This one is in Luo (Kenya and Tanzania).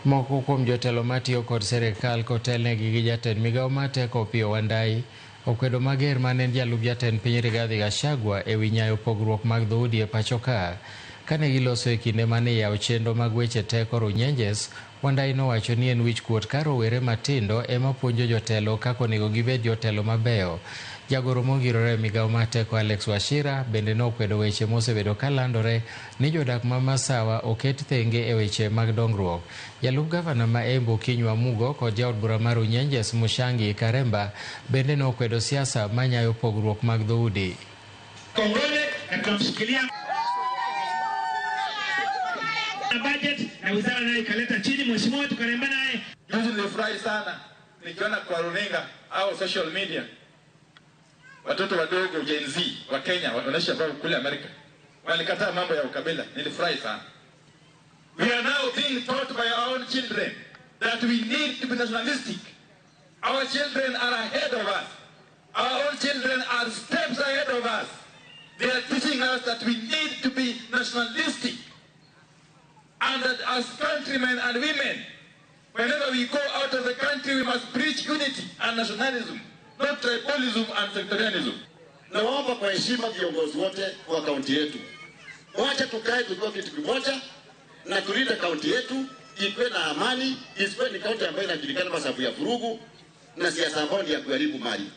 Moko kuom jotelo matiyo kod sirikal kotelnegi gi jatend migawo mar teko Opiyo Wandayi okwedo mager mane en jalup jatend piny Rigathi Gachagua ewi nyayo pogruok mag dhoudi e pacho ka. Kane giloso e kinde mane iyawo chenro mag weche teko Runyenjes, Wandayi nowacho ni en wich kuot ka rowere matindo ema puonjo jotelo kaka onego gibed jotelo mabeyo. Jagoro mongirore e migawo mar teko Alex Wachira bende nokwedo weche mosebedo ka landore ni jodak ma Masawa oket thenge e weche mag dongruok. Jalup gavana ma Embu Kinyua Mugo kod jaod bura mar Runyenjes Mushangi Karemba bende nokwedo siasa manyayo pogruok mag dhoudi. Kongole na tunamshikilia na budget na wizara nayo ikaleta chini, mheshimiwa wetu Karemba naye. Juzi nilifurahi sana nikiona kwa runinga au social media watoto wadogo Gen Z wa Kenya wanaoishi ambao kule Amerika walikataa mambo ya ukabila. Nilifurahi sana. We are now being taught by our own children that we need to be nationalistic. Our children are ahead of us. Our own children are steps ahead of us. They are teaching us that we need to be nationalistic. And that as countrymen and women, whenever we go out of the country, we must preach unity and nationalism, not tribalism and sectarianism. Naomba kwa heshima viongozi wote wa kaunti yetu, wacha tukae tukiwa kitu kimoja na tulinde kaunti yetu ikuwe na amani, isikuwe ni kaunti ambayo inajulikana kwa sababu ya vurugu na siasa ambayo ni ya kuharibu mali.